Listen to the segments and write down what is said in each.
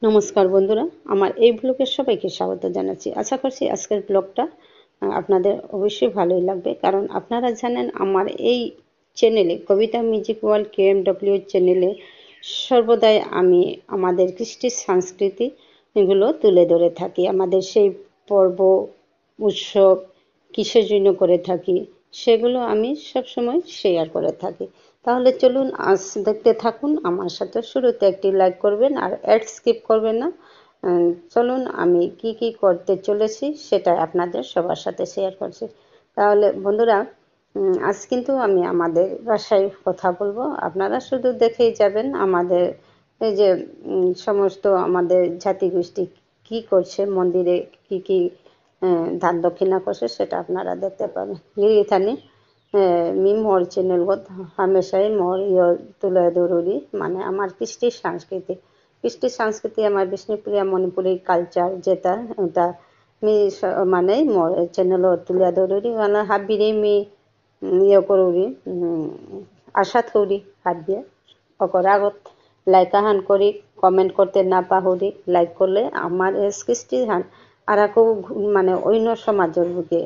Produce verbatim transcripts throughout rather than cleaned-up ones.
নমস্কার বন্ধুরা, আমার এই ব্লগে সবাইকে স্বাগত জানাচ্ছি। আশা করছি আজকের ব্লগটা, আহ, আপনাদের অবশ্যই ভালোই লাগবে, কারণ আপনারা জানেন আমার এই চ্যানেলে, কবিতা মিউজিক ওয়ার্ল্ড কেএমডব্লিউ চ্যানেলে সর্বদাই আমি আমাদের কৃষ্টি সংস্কৃতি এগুলো তুলে ধরে থাকি। আমাদের সেই পর্ব, উৎসব, কিসের জন্য করে থাকি, সেগুলো আমি সবসময় শেয়ার করে থাকি। তাহলে চলুন আজ দেখতে থাকুন আমার সাথে। শুরুতে একটি লাইক করবেন আর অ্যাড স্কিপ করবেন না। উম, চলুন আমি কি কি করতে চলেছি সেটা আপনাদের সবার সাথে শেয়ার করছি। তাহলে বন্ধুরা, উম, আজ কিন্তু আমি আমাদের ভাষায় কথা বলবো। আপনারা শুধু দেখেই যাবেন আমাদের এই যে, উম, সমস্ত আমাদের জাতিগোষ্ঠী কি করছে, মন্দিরে কি কি, আহ, দান দক্ষিণা করছে, সেটা আপনারা দেখতে পাবেন। গিরিথানি, আহ, মি মোর চ্যানেল গত হামেশাই মোর ইয়ে তুলে ধরুরি, মানে আমার কৃষ্টি সংস্কৃতি। কৃষ্টি সংস্কৃতি আমার বিষ্ণুপ্রিয়া মণিপুরী কালচার যেটা, ওটা মি স-, মানে মোর চ্যানেল তুলে ধরুরি, মানে হাবিরে মি উম, ইয়ে করুরি, উম, আশা থৌরি হাবিয়ে। অকর আগত লাইক আহান করি, কমেন্ট করতে না পাহুরি, লাইক করলে আমার এস কৃষ্টি হান আর আকো ঘু-, মানে অন্য সমাজের বুকে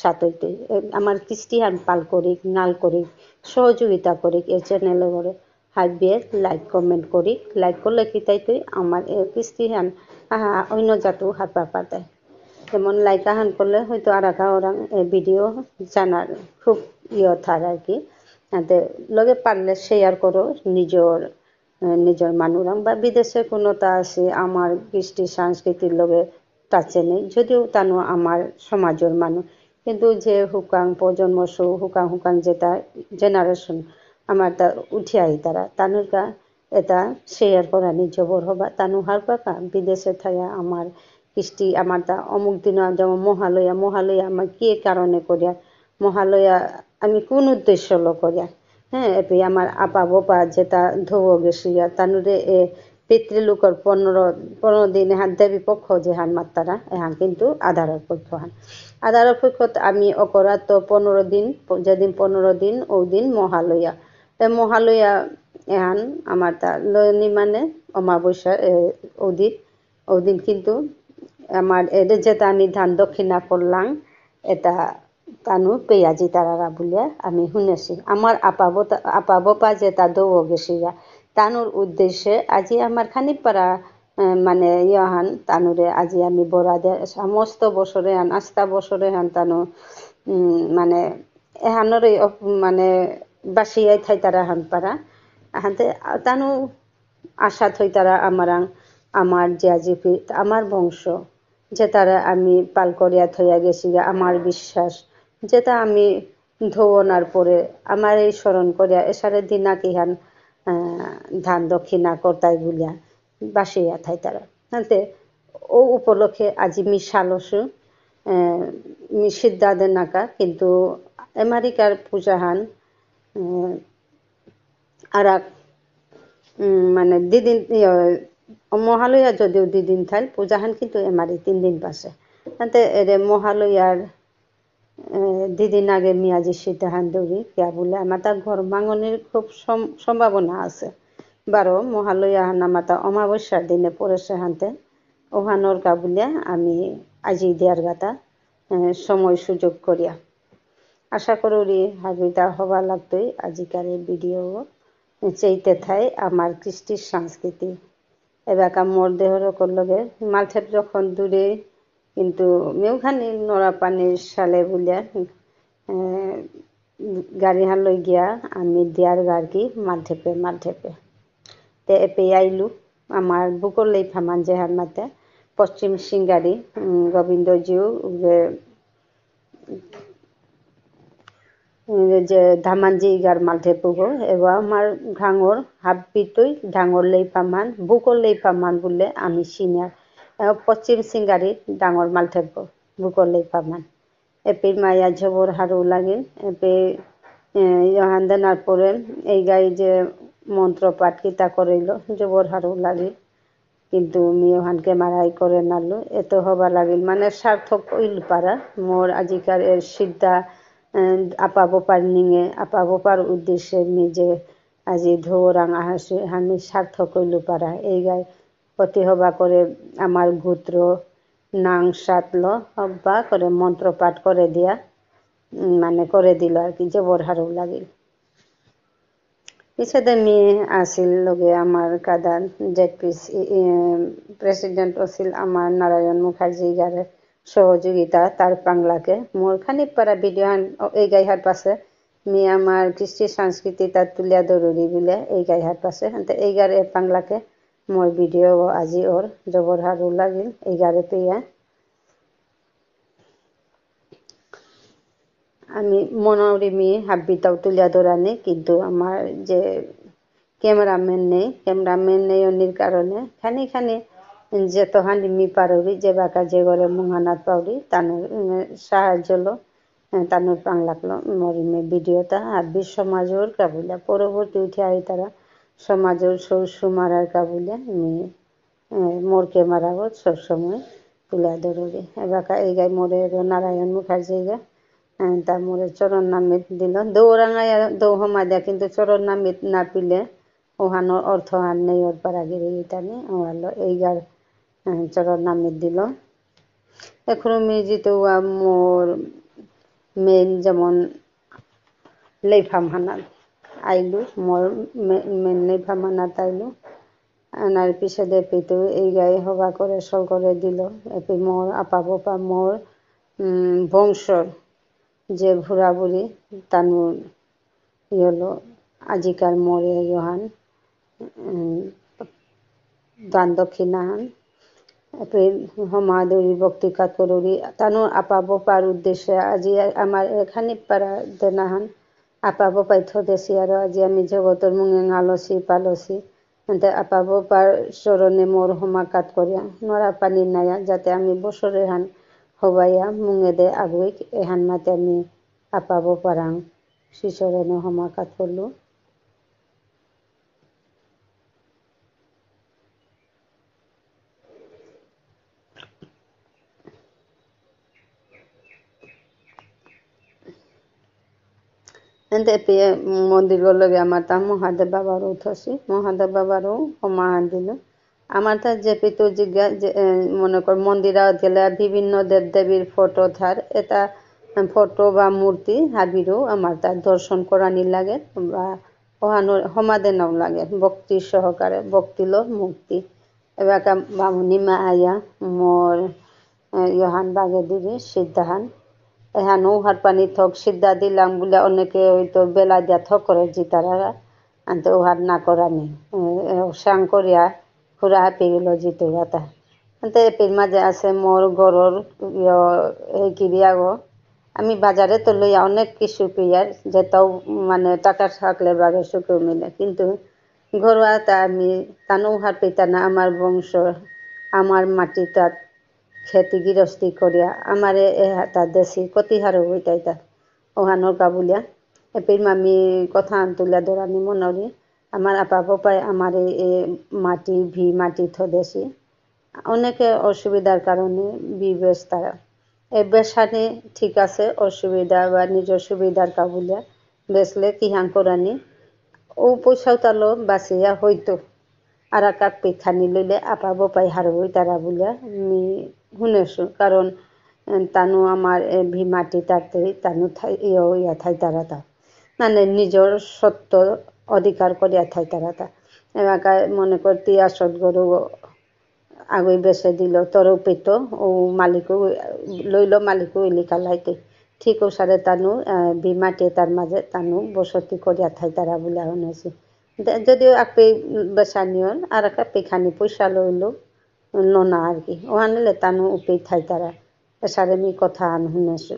সাথইতে, এ, আমার কৃষ্টি হান পাল করি, নাল করি, সহযোগিতা করি, এ চ্যানেল করে হাবিয়ে লাইক কমেন্ট করি, লাইক করলে কি তাই তুই আমার এ কৃষ্টি হান, আহা, অন্য জাতও হারপা পাতায়। যেমন লাইক আহান করলে হয়তো আর একা ওরাং এ ভিডিও জানার খুব ইয়ে থার আর কি। তাতে লগে পারলে শেয়ার করো নিজর, আহ, নিজর মানুরাং বা বিদেশে কোনোটা আছে আমার কৃষ্টি সংস্কৃতির লগে টাচে নেই, যদিও তানু আমার সমাজর মানু, কিন্তু যে হুকাং প্রজন্ম সু হুকাং হুকাং যেটা জেনারেশন আমার তা উঠে আই তারা তানুর কা এটা শেয়ার করানি জবর হবা। তানু হারপাকা বিদেশে থায়া আমার কৃষ্টি, আমার তা অমুক দিন যেমন মহালয়া, মহালয়া আমার কি কারণে করিয়া, মহালয়া আমি কোন উদ্দেশ্য লো করিয়া, হ্যাঁ, এপি আমার আপা বোপা যেটা ধোব গেছিয়া, তানুরে এ পিতৃলোকর পনেরো, পনেরো দিন এহান দেবী পক্ষ যেহান মাত্তারা, এহান কিন্তু আধারর পক্ষ হান। আধারর পক্ষত আমি অকরাত পনেরো দিন, প-, যেদিন পনেরো দিন, ও দিন মহালয়া। এ মহালয়া এহান আমার তা লয়নি মানে অমাবস্যা, এ, ওদিন, ওদিন কিন্তু আমার এদের যেটা আমি দান দক্ষিণা করলাম, এটা তানু পেয়াজি তারারা বুলিয়া আমি শুনেছি। আমার আপা বতা-, আপা বপা যেটা দৌ গেছিগা, তানুর উদ্দেশ্যে আজি আমার খানিপারা, এ, মানে ইয়হান তানুরে আজি আমি বরাদে সমস্ত বছরে হান, আস্তা বছরে হান তানু, উম, মানে এহানরে অপ-, মানে বাসিয়াই থাইতারা হান পারা। আহানতে তানু আশা থইতারা আমারাং, আমার জিয়া জিপি, আমার বংশ, যেতারে আমি পাল করিয়া থইয়া গেছি, আমার বিশ্বাস, যেটা আমি ধোবনার পরে আমার এই স্মরণ করিয়া এসারে দিনা কিহান, আহ, দান দক্ষিণা করতাই বুলিয়া বাসিয়া থাইতারা। হানতে ও উপলক্ষে আজি মি সালসু, আহ, মি সিদ্ধা দেনাকা, কিন্তু এমারিকার পূজাহান, আহ, আরাক, উম, মানে, দুদিন, ইয়ে, মহালয়া যদিও দুদিন থাইল, পূজাহান কিন্তু এমারি তিন দিন পাশে। তাতে এরে মহালয়ার, এ, দুদিন আগে মি আজি সিদ্ধাহান দৌড়ি, কিয়া বুলে, আমার তা ঘর মাঙনির খুব সম-, সম্ভাবনা আছে। বারো মহালয়া হান আমার তা অমাবস্যার দিনে পড়েছে হানতে, ওহানোর কা বুলে আমি আজি দিয়ার গাতা, এ, সময় সুযোগ করিয়া। আশা করুরি হাবিতা হবা লাগতই আজিকার এই ভিডিও চেইতে থাই আমার কৃষ্টি সংস্কৃতি। এবাকা মোর দেহর অকর লগে মালঠেপ যখন দূরে, কিন্তু মেউখানি নরা পানির সালে বুলিয়া, এ, গাড়ি হান লই গিয়া আমি দিয়ার গার কি মালঠেপে মালঠেপে। তে এপে আইলু আমার বুকর লেইফামান যেহান মাতে পশ্চিম সিঙ্গারি, উম, গোবিন্দ জিউ, উগে যে ধামাঞ্জি ইগার মালঠেপুগো, এবার আমার ঘাঙর হাব্বিতই ডাঙর লেইফামান, বুকর লেইফামান বুলে আমি সিনিয়র। এ, পশ্চিম সিঙ্গারি ডাঙর মালঠেপগো, বুকর লেইফামান। এপি মায়া জবর হারু লাগিল, এপি, এ, ইহান দেনার পরে এই গাই যে মন্ত্র পাঠ কিতা করিল, জবর হারু লাগিল। কিন্তু মি ওহান ক্যামেরাই করে নালো, এত হবা লাগিল, মানে সার্থক হইল পারা। মোর আজিকার এর সিদ্ধা, আহ, আপা বোপার নিঙে, আপা বোপার উদ্দেশ্যে মি যে আজি ধোরাং আহাসি, আমি সার্থক হইল পারা। এই গাই অতি হবা করে আমার গোত্র নাং সাতলো হবা করে মন্ত্র পাঠ করে দিয়া, উম, মানে করে দিল আর কি, জবর হারৌ লাগিল। পিছেদে মি আসিল লগে আমার কাদার জেড পি সি, এ, প্রেসিডেন্ট আসিল আমার নারায়ণ মুখার্জি গারে সহযোগিতা তার পাংলাকে। মোর খানি পারা ভিডিও হান, ও, এই গাই হার পাশে মি আমার কৃষ্টি সংস্কৃতি তার তুলিয়া দরুরি বুলে এই গাই হার পাশে। হানতে এই গারে পাংলাকে মোর ভিডিও আজি ওর জবর হারৌ লাগিল এই গারে পেয়া। আমি মনাউরি মি হাব্বিতাও তুলিয়া ধরানি, কিন্তু আমার যে ক্যামেরাম্যান নেই, ক্যামেরাম্যান নেই অনির কারণে খানি খানি যেতহানি মি পারুরি, যে বাকা যে ঘরে মুঙহানাত পাউরি, তানুর, উম, সাহায্য লো, আহ, তানুর পাংলাকলো, মোর ইমে ভিডিওটা হাব্বি সমাজর কাবুলিয়া, পরবর্তী উঠে আইতারা সমাজর সৌ সুমারার কাবুলিয়া, মি এ, মোর ক্যামেরাগত সবসময় তুলে ধরুরি। এবাকা এই গাই মোরে এগো নারায়ণ মুখার্জি গা, এ, তা মোরে চরণ নামিত দিল। দৌরাঙাইয়া দৌ হমা দিয়া, কিন্তু চরণ নামিত না পিলে ওহানোর অর্থ আর নেই ওর পারা গিরি গিতানি। ওহালো এই গার, এ, চরণ নামিত দিল। এখন মি জিতুয়া মোর মেইন যেমন লেইফাম হানাত আইলু, মোর মে-, মেইন লেইফাম হানাত আইলু। আনার পিছেদে পিতু এই গাই হবা করে সল করে দিল। এপি মোর আপা বোপা মোর, উম, বংশর যে ভুরা বুড়ি তানু ইয়লো আজিকার মোরে ইয়হান, উম, দান দক্ষিণাহান। এপি হমাদুরি ভক্তি কাত করুরি। তানু আপা বোপার উদ্দেশ্যে আজি আমার এখানি পারা দেনাহান। আপা বোপাই থদেসি আরো আজি আমি জগতর মুঙে ঙালসি পালসি। এতে আপা বোপার চরণে মোর হমাকাত করিয়া, নরা পানি নায়া, যাতে আমি বছরের হান হবাইয়া মুঙেদে আগুইক, এহান মাতে আমি আপা বোপারাং শ্রীচরণে হমাকাত করলু। এতে এপি মন্দির লগে আমার তা মহাদেব বাবারও থসি, মহাদেব বাবারও হমাহান দিল। আমার তা যে পিতু জিজ্ঞা-, যে, এ, মনে কর মন্দির আওয়াত গেলে বিভিন্ন দেব দেবীর ফটো থার, এটা ফটো বা মূর্তি হাবিরও আমার তা দর্শন করানি লাগে বা ওহানো হমাদেনাও লাগে, ভক্তি সহকারে, ভক্তিলো মুক্তি। এবাকা বামুনি মা আয়া মোর, এ, ইয়হান বাগে দিবি সিদ্ধাহান। এহানো উহার পানি থক সিদ্ধা দিলাম বুলে অনেকে হয়তো বেলা দিয়া থক করে জিতারা, আনতে উহার না করানি। এ, এ, সাং করিয়া হুরা হাপি গেল জিতু গাতা। আনতে এপির মাঝে আছে মোর গরর, ইয়, এই কিরিয়াগো। আমি বাজারে তো লইয়া অনেক কিছু পিয়ার, যেটাও মানে টাকা থাকলে বাগে সুখেও মিলে। কিন্তু ঘরোয়া তা আমি তানু হারপিতা না আমার বংশ, আমার মাটি তাত খেতি গৃহস্থী করিয়া, আমারে এ হাতা দেশি কতি হারো হইতাইতা। ওহানোর কাবুলিয়া, এপির মামি কথা আন তুলিয়া দরানি মনরি, আমার আপা বাপাই আমারে এ মাটি, ভি মাটি থদেসি। অনেকে অসুবিধার কারণে বি বেচতারা। এ বেচানি ঠিক আছে, অসুবিধা বা নিজের সুবিধার কাবুলিয়া বেচলে কিহান করানি, ও পয়সাও তালো বাঁচিয়া হইতো। আর কাক পিখানি লইলে আপা বাপাই হারবই তারা বুলিয়া মি শুনেছো। কারণ, এ, তানু আমার এ ভি মাটি তাতেই তানু থাই-, ইয়ো ইয়া থাইতারা তা। মানে নিজের সত্য অধিকার করিয়া থাইতারা তা। এবাকা মনে কর তিয়া সদগরু আগই বেচে দিল, তরপিত, ও মালিকও লইল, মালিকও ইলিকা লাইতে। ঠিক ওসারে তানু, আহ, ভি মাটি তার মাঝে তানু বসতি করিয়া থাইতারা বুলিয়া শুনেছি। দে-, যদিও আকপি বেচা নিয়ন, আর আকপি খানি পয়সা লইল, লনা আর কি। ওহানিলে তানু উপি থাইতারা। এসারে মি কথা আন শুনেছি।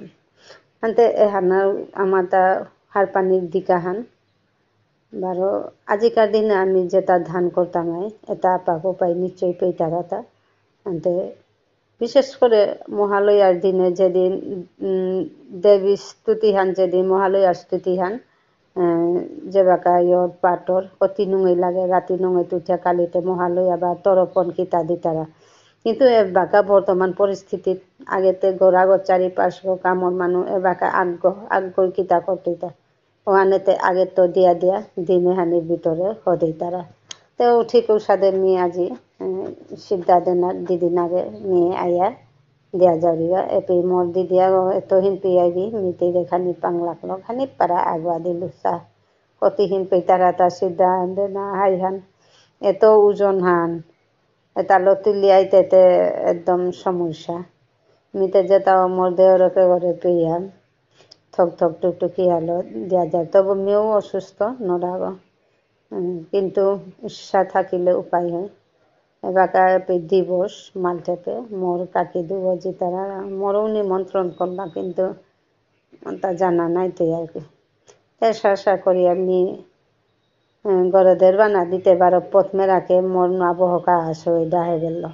আনতে এহানা আমার তা হারপানির দিকাহান। বারো, আজিকার দিনে আমি যেটা ধান করতাম আই, এটা আপা বাপাই নিশ্চয়ই পেইতারাতা। আনতে বিশেষ করে মহালয়ার দিনে যেদিন, উম, দেবী স্তুতি হান, যেদিন মহালয়ার স্তুতি হান, আহ, যে বাকা ইয়র পাটর, অতি নুঙেই লাগে, রাতি নুঙেই তুইথা কালিতে মহালয়া বা তরপণ কিতা দিতারা। কিন্তু এ বাকা বর্তমান পরিস্থিতিত আগেতে ঘর আগর চারিপাশ কামর মানু এ বাকা আগ্গ, আগ্গ কিতা করতইতা। ওহানেতে আগে তো দিয়া দিয়া দিনে হানির ভিতরে হদেই তারা। তেও ঠিক ওসাদে মি আজি সিদ্ধা দেনা দিদি নাগে মি আয়া দিয়া যাওরিগা। এপি মোর দিদি আগো এত হিন পিয়াইবি, মিতে দেখানি পাংলাক লো, খানি পারা আগুয়া দিলুসা। কতি হিন পিতারা তা সিদ্ধা দেনা হাই হান। এত ওজন হান। এতা লতিলি আইতে তে একদম সমস্যা। মিতে যেতাও মোর দেওরকে ঘরে পেয়াম। থক থক টুকটুকি আলো দিয়া যায়। তবু মিও অসুস্থ, নরাগো। উম, কিন্তু ইচ্ছা থাকিলে উপায় হয়। এবাকা এপি দিবস মালঠেপে, মোর কাকি দুগো জিতারা, মোরও নিমন্ত্রণ করলা, কিন্তু তা জানা নাই তো আর কি। তাই আশা আশা করি আমি, উম, গরদের বানা দিতে পারো, পথ মেরাকে মোর না বহকা আসো, এটা হয়ে গেল।